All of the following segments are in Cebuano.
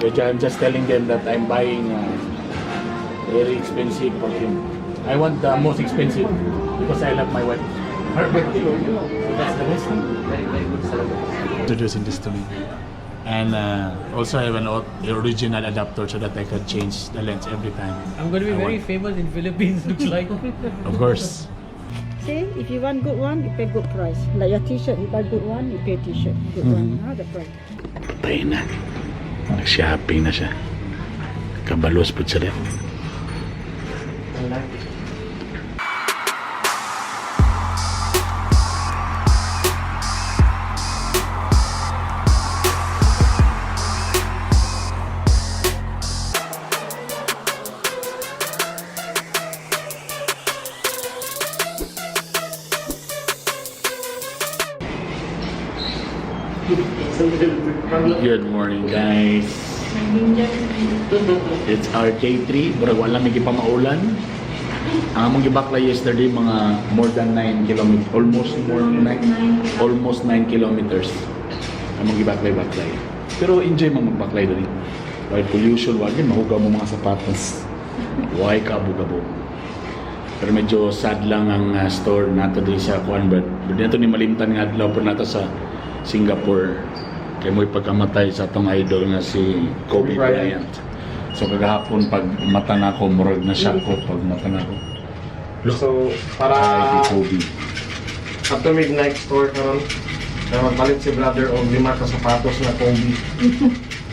Which I'm just telling them that I'm buying very expensive perfume. I want the most expensive because I love my wife. Her birthday. So that's the best thing. Very, very good salad. Introducing this to me. And also I have an original adapter so that I can change the lens every time. I'm going to be I very want. famous in Philippines, looks like. Of course. See, if you want good one, you pay good price. Like your T-shirt, you buy good one, you pay T-shirt. Good one, huh? The price. Patay na. Nag-shopping na siya. Kabalos po siya rin. Good morning, guys. It's our day 3. Murag wala may gipamaulan. Ang among gibakla yesterday mga more than 9 kilometers, almost more 9, almost 9 kilometers. Among gibaklay-baklay. Pero enjoy man magbaklay dali. Why pollution, wag yun, mahugaw mo mga sapatos. Why kabugabo. Pero medyo sad lang ang store nato diri sa kuan, but nato ni malimtan nga adlaw po nato sa Singapore kay mo'y pagkamatay sa atong idol nga si Kobe Kobe Bryant. Bryant. So kagahapon pag mata na ako, murag na siya ko pag mata na ako. So, para Ay, si Kobe. after midnight store karon, na magpalit si brother og lima ka sapatos na Kobe.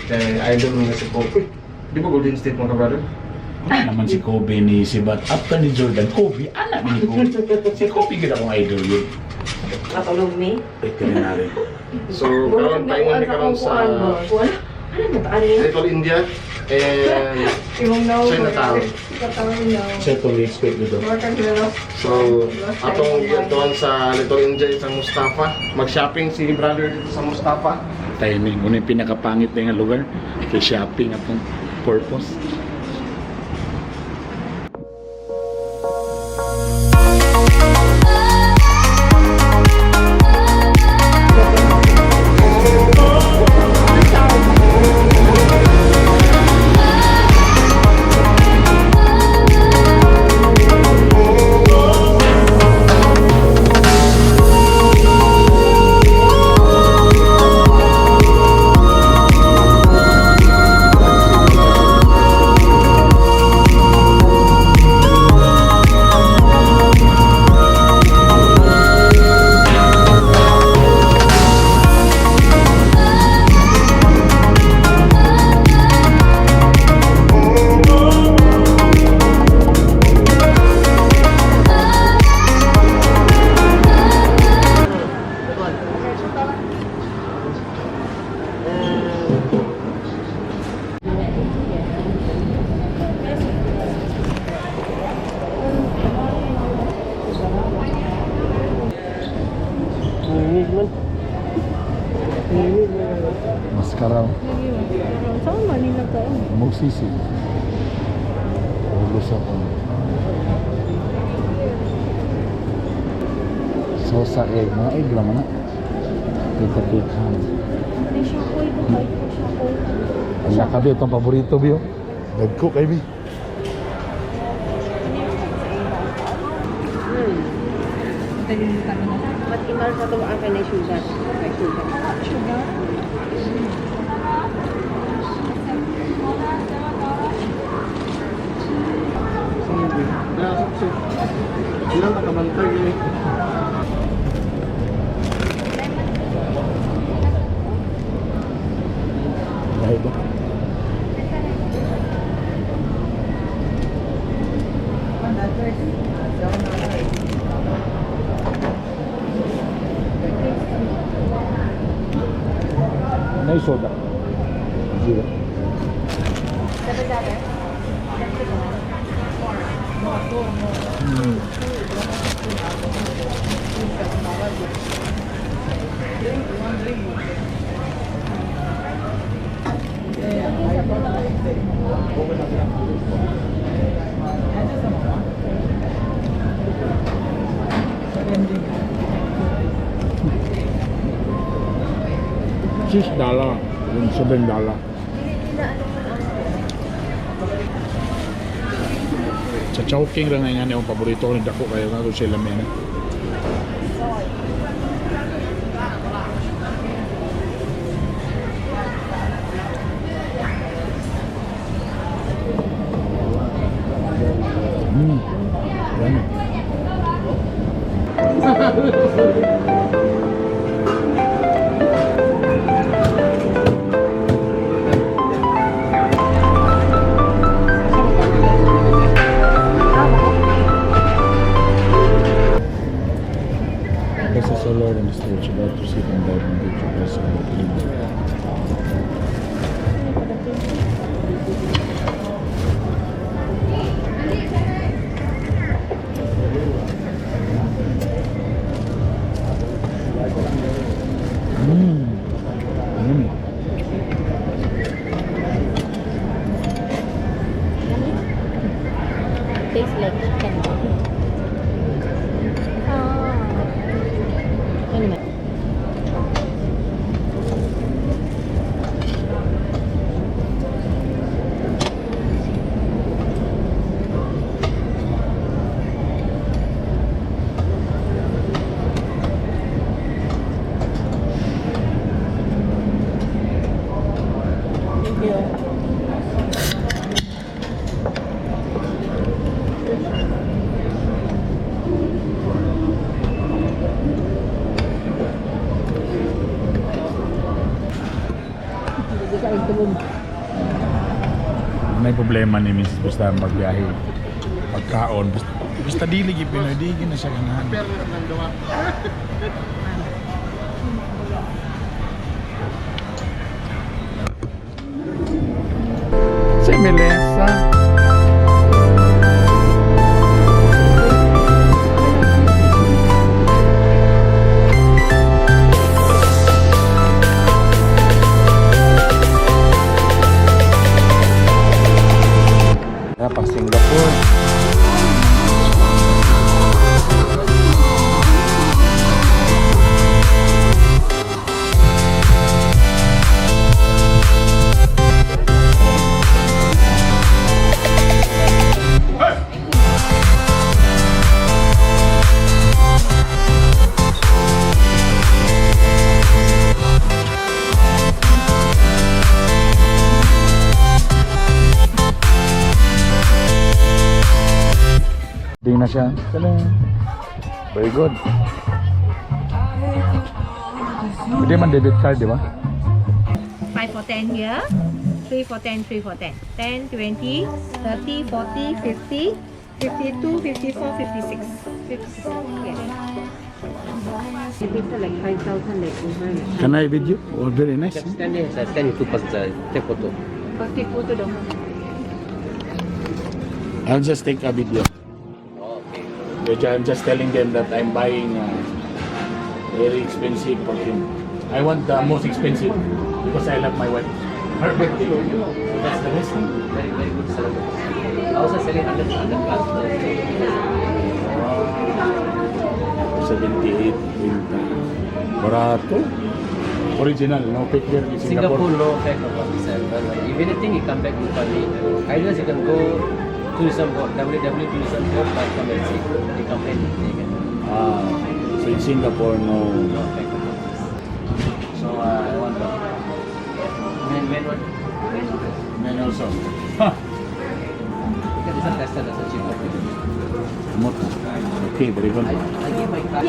Kay idol mo na si Kobe. Uy, di ba Golden State mo ka, brother? Wala naman si Kobe ni si Bat after ni Jordan, Kobe, anak ni Kobe. Si Kobe gid akong idol yun. Matulog ni. Veterinary. So, karon paingon ni karon sa Ano na ba? Ano yun? Little India and Chinatown. Siya itong expect dito. So, atong giadtuan sa Little India isang Mustafa. Mag-shopping si brother dito sa Mustafa. Tayo ni, muna yung pinakapangit na yung lugar. Kay shopping atong purpose. Mascara. Saan Manila ka? Magsisi. Ulo sa ko. So sa egg, mga egg lang na. Pita pita. May shakoy ko kayo. Shakoy. Ang lakabi, itong paborito biyo. Nagko kay bi. Ba't imal sa ito ang kanya sugar? May sugar. Sugar? Sila nakabantay eh. Dahil ba? May soda. Zero. $6, yung $7. Sila ano man ang Sa Chowking ra nga nga ang paborito ko ni dako kayo nga kung sila men. Yummy. Bless us, O Lord, and this which about to receive and God and give to bless and believe. Yummy. Tastes like chicken. Ah. Ano naman? Thank you. Hindi ka tulog. May problema ni Mrs. Basta magbiyahe. Pagkaon. Basta, basta dili gyud Pinoy, di gyud na siya ganahan. Si Melissa. Pa Singapore. Di na siya. Tala. Very good. Hindi man debit card, di ba? 5 for 10 here, 3 for 10, 3 for 10. 10, 20, 30, 40, 50, 52, 54, 56. 56, yes. People like 5,000 like over. Can I video? Oh, very nice. Stand here, sir. Stand two persons, sir. Take photo. Take photo daw. I'll just take a video. Oh, okay. Which I'm just telling them that I'm buying very expensive perfume. I want the most expensive because I love my wife. Her birthday. That's the best thing. Very, very good sir. Also selling 100, 100 plus. 78 quinta. Barato. Original, no fake here in Singapore, Singapore. no fake about this, sir. But if anything, you come back to Bali. Otherwise, you can go tourism board, www tourism board, but come and see. They complain, they can. Ah, so in Singapore, no. No fake about this. So I want that. Men, what? Men also. Ha! Because it's a tester, that's a cheaper. Mot. Okay, very good. I give my card.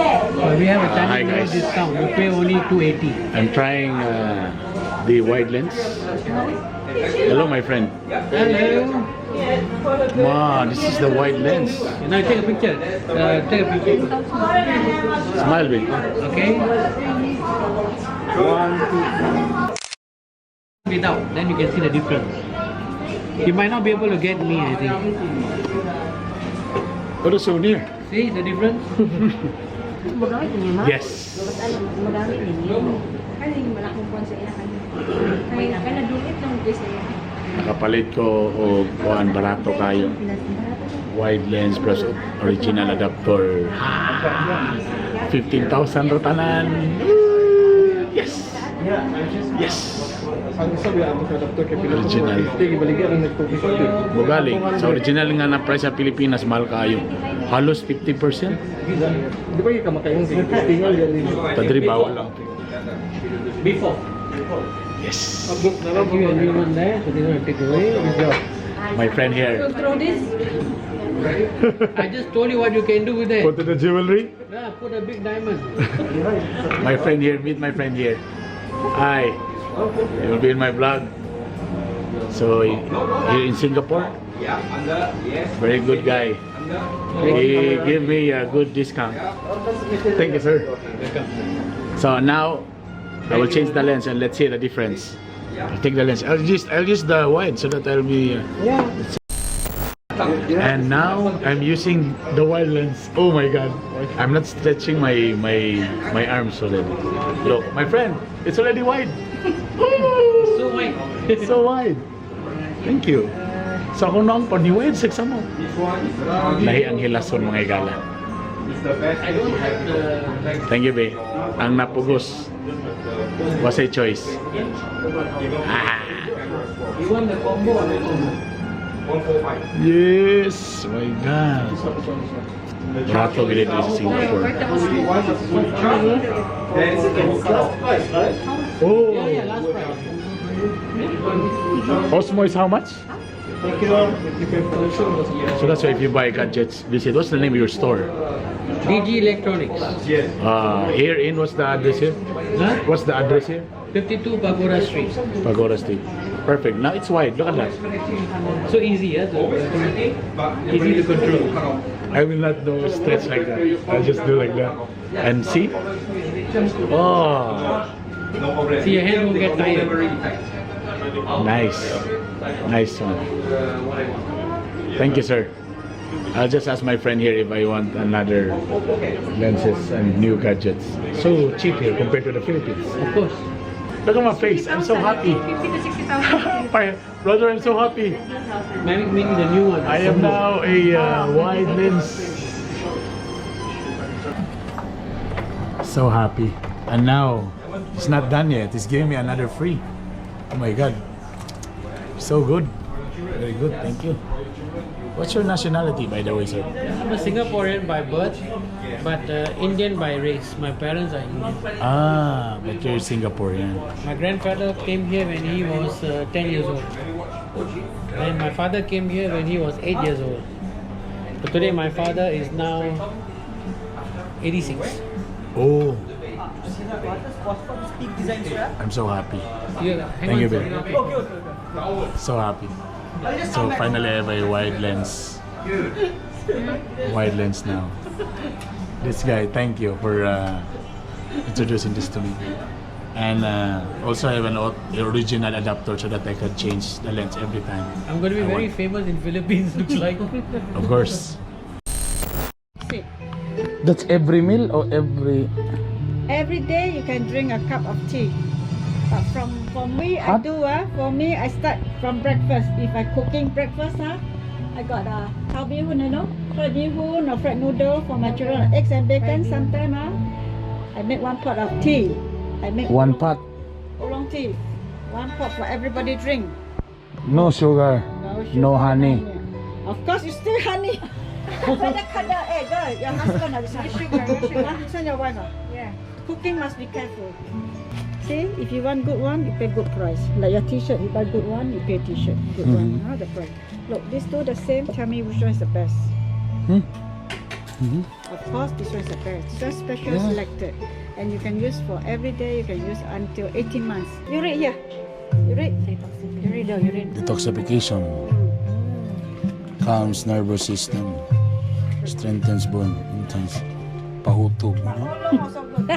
We have a Hi, Chinese guys. discount. You pay only 280. I'm trying the wide lens. Hello, my friend. Hello. Wow, this is the wide lens. Now take a picture. Take a picture. Smile, babe. Okay. One, two. Without, then you can see the difference. You might not be able to get me, I think. What a souvenir. See the difference? Magamit niya, ma? Yes. Ano, magamit niya. Kaya yung malakong kuwan sa iya. Kaya kaya nadulit lang guys sa iya. Nakapalit ko o kuan barato kayo. Wide lens plus original adapter. Ha! 15,000 ro tanan. Woo! Yes. Yes. Ang isa ba ang adapter kay pila? Original. 50 gibaligya lang nag 250. Bugaling, sa original nga na price sa Pilipinas, mahal kaayo. Halos 50%. Di ba ka makaingon kay tingal yan ni. Tadri bawal lang. Before. Yes. I give you a new one there, so they don't take away. It's yours. My friend here. Throw this. I just told you what you can do with it. Put the jewelry. Yeah, put a big diamond. My friend here, meet my friend here. Hi. You will be in my vlog. So, here in Singapore, very good guy. He gave me a good discount. Thank you, sir. So now, I will change the lens and let's see the difference. I'll take the lens. I'll use the wide so that I'll be. And now I'm using the wide lens. Oh my God! I'm not stretching my arms already. Look, my friend, it's already wide. So wide. So wide. Thank you. So ako noong pa ni wide sa mo. Lahi ang hilason, mga igala. I don't have the. Thank you, be. Ang napugos was a choice. Ah. You want the combo or no combo? Yes, my God. Barato gid dito sa Singapore. Oh. Yeah, last price. Osmo is how much? Thank you. So that's why if you buy gadgets, visit. What's the name of your store? DG Electronics. Here in, what's the address here? Huh? What's the address here? 52 Pagoda Street. Pagoda Street. Perfect. Now it's wide. Look at that. So easy, yeah? Easy to control. I will not do stretch like that. I'll just do like that. And see? Oh, See, your hand won't get tired. Nice. Nice one. Thank you, sir. I'll just ask my friend here if I want another lenses and new gadgets. So cheap here compared to the Philippines. Of course. Look at my face. I'm so happy. 50 to 60,000. My brother, I'm so happy. Maybe meaning the new one. I am now a wide lens. So happy. And now, it's not done yet. It's giving me another free. Oh my God. So good. Very good. Thank you. What's your nationality, by the way, sir? I'm a Singaporean by birth, but Indian by race. My parents are Indian. Ah, but you're Singaporean. My grandfather came here when he was 10 years old. And my father came here when he was 8 years old. But today my father is now 86. Oh. I'm so happy. Yeah, hang Thank on you, a babe. second. Okay. So happy. So finally I have a wide lens. Wide lens now. This guy, thank you for introducing this to me. And also I have an original adapter so that I can change the lens every time. I'm going to be I very want. famous in Philippines, looks like. Of course. See. That's every meal or every Every day you can drink a cup of tea. But from for me, I Hot? do for me I start from breakfast. If I cooking breakfast, I got a tau bee hoon, fried bee hoon or fried noodle for my children, eggs and bacon. Sometime I make one pot of tea. I make One pot. Oolong tea. One pot for everybody drink. No sugar. No sugar. No honey. Of course, you still honey. Better cut down. Hey, girl, your husband, this one. Sugar, no sugar. This one your wife, ah? Yeah. Cooking must be careful. See, if you want good one, you pay good price. Like your T-shirt, you buy good one, you pay T-shirt. Good one, huh? The price. Look, these two the same. Tell me which one is the best. Of course, this one is the best. This one is special selected, and you can use for every day. You can use until 18 months. You read here. You read. You read. Oh, you read. Detoxification. Calms nervous system. Strengthens bone. Enhance pahutog. No? Oolong also good.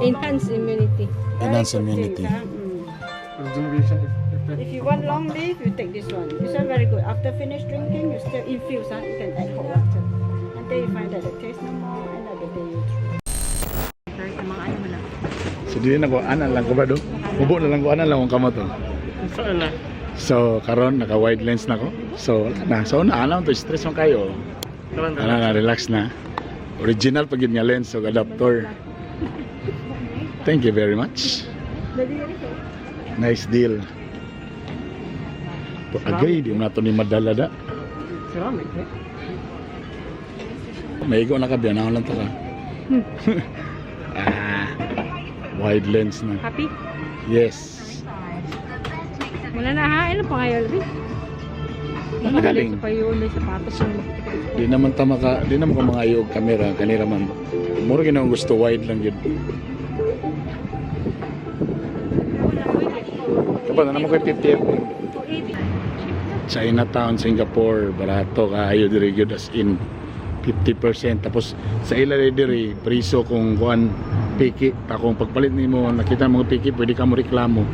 Enhance immunity. Very Enhance good immunity. things, huh? Regeneration effect. If you want long leaf, you take this one. This one very good. After finish drinking, you still infuse, huh? You can add hot water. Until you find that the taste no more, end of the day you throw. So dili na ko ana lang ko ba do? Mubo na lang ko, ana lang akong kamot oh. Saan na? So karon naka wide lens na ko. So wala na. So na ana to stress man kayo. Ana na, relax na. Original pag yun nga lens og adapter. Thank you very much. Nice deal. Agree, di mo na to ni madala da. Ceramic, eh? Maigo na ka, biyan lang to ka. Ah, wide lens na. Happy? Yes. Wala na ha? Ilan pa ngayon, Alvin? Ano galing? Sa payo na sapatos yung Di naman ka mga ayog kamera kanira man. Mura ginawa gusto wide lang yun. Kapag na naman ko 50 mm. Chinatown, Singapore, barato kaayo diri gyud, as in 50%. Tapos sa ila diri priso kung kuan piki ta kung pagpalit nimo nakita mo piki, pwede ka mo reklamo.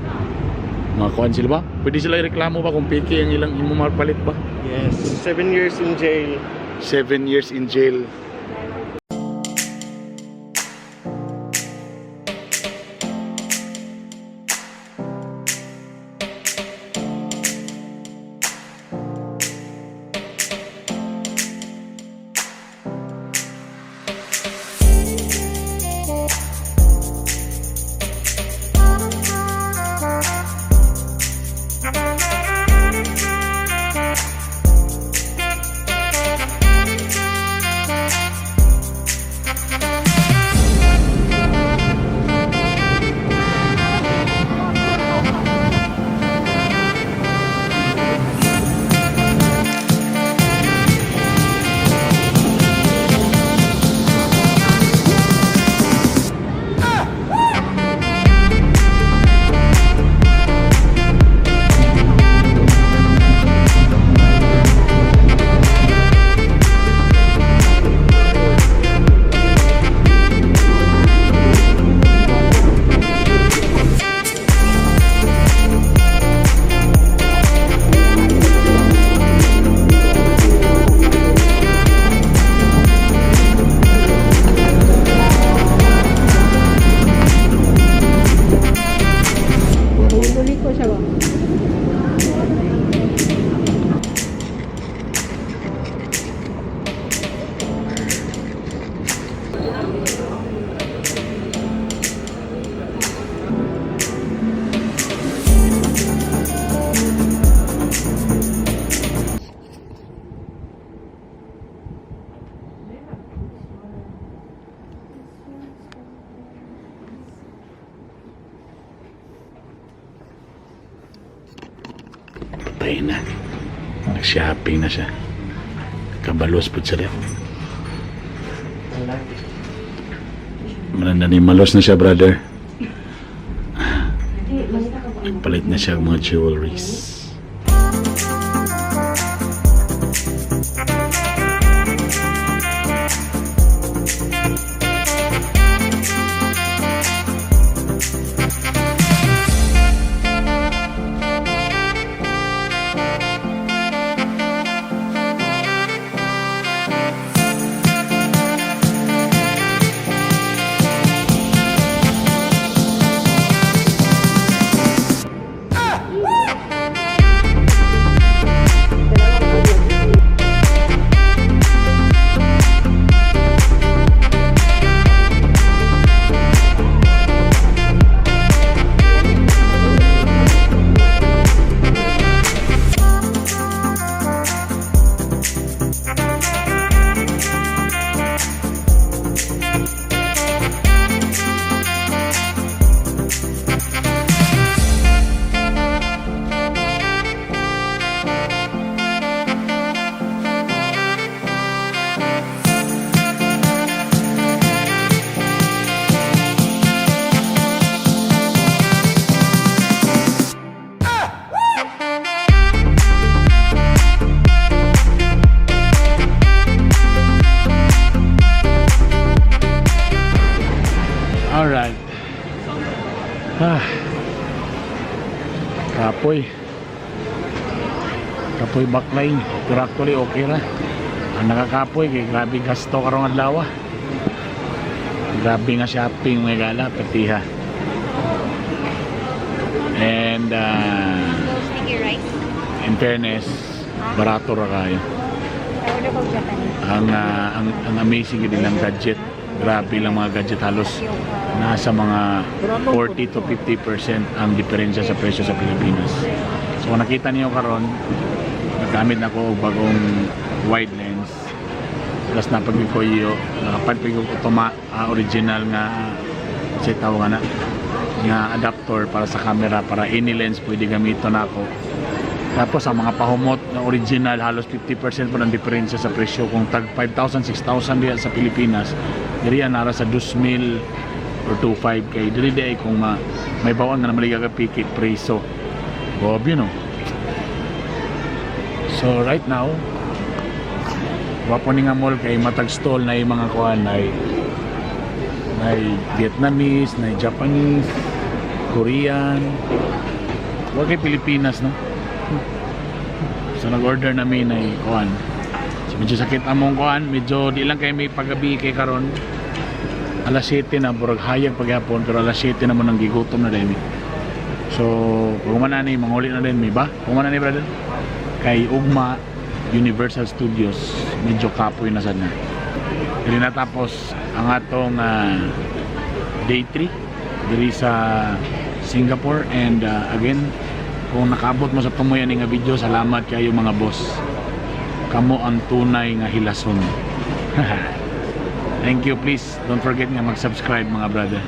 Mga kuan sila ba? Pwede sila reklamo ba kung piki ang ilang imo mapalit ba? Yes. 7 years in jail. 7 years in jail. Tuloy ko siya ba? Patay na. Nag-shopping na siya. Kabalos po siya. Maranda ni malos na siya, brother. Nagpalit na siya ng mga jewelries. Alright. Ah. Kapoy. Kapoy backline. Pero actually okay ra. Ang nakakapoy kay grabe gasto karong adlaw. Ah. Grabe nga shopping mga gala patiha. And Sticky rice. in fairness, barato ra kayo. I order ko Japanese. Ang amazing gid nilang gadget. Grabe lang mga gadget, halos nasa mga 40 to 50% ang diferensya sa presyo sa Pilipinas. So kung nakita niyo karon, nagamit na ko og bagong wide lens. Plus napagikoyo, nakapalit ko original nga sa tawag na nga adapter para sa camera, para any lens pwede gamiton nako. Tapos ang mga pahumot na original, halos 50% po ng diferensya sa presyo. Kung tag 5,000, 6,000 diya sa Pilipinas, diri nara sa 2,000 or 2,500 kay diri di ay kung may bawang nga namaliga ka piki preso. Grabe, no? So right now, wapo ni nga mall kay matag stall na yung mga kuan ay Vietnamese, na Japanese, Korean. Wa kay Pilipinas, no? So nag-order namin ay kuan. So medyo sakit among kuan, medyo di lang kay may pagabi kay karon. Alas 7 na, burag hayag paghapon, pero alas 7 na mo nang gigutom na dahil mi. So, kung man ni manguli na din mi ba? Kung man ni, brother? Kay ugma Universal Studios, medyo kapoy na sad na. Dili natapos ang atong day 3 diri sa Singapore and again, kung nakaabot mo sa tumoy ani nga video, salamat kayo, mga boss. Kamo ang tunay nga hilason. Thank you. Please don't forget nga mag-subscribe, mga brother.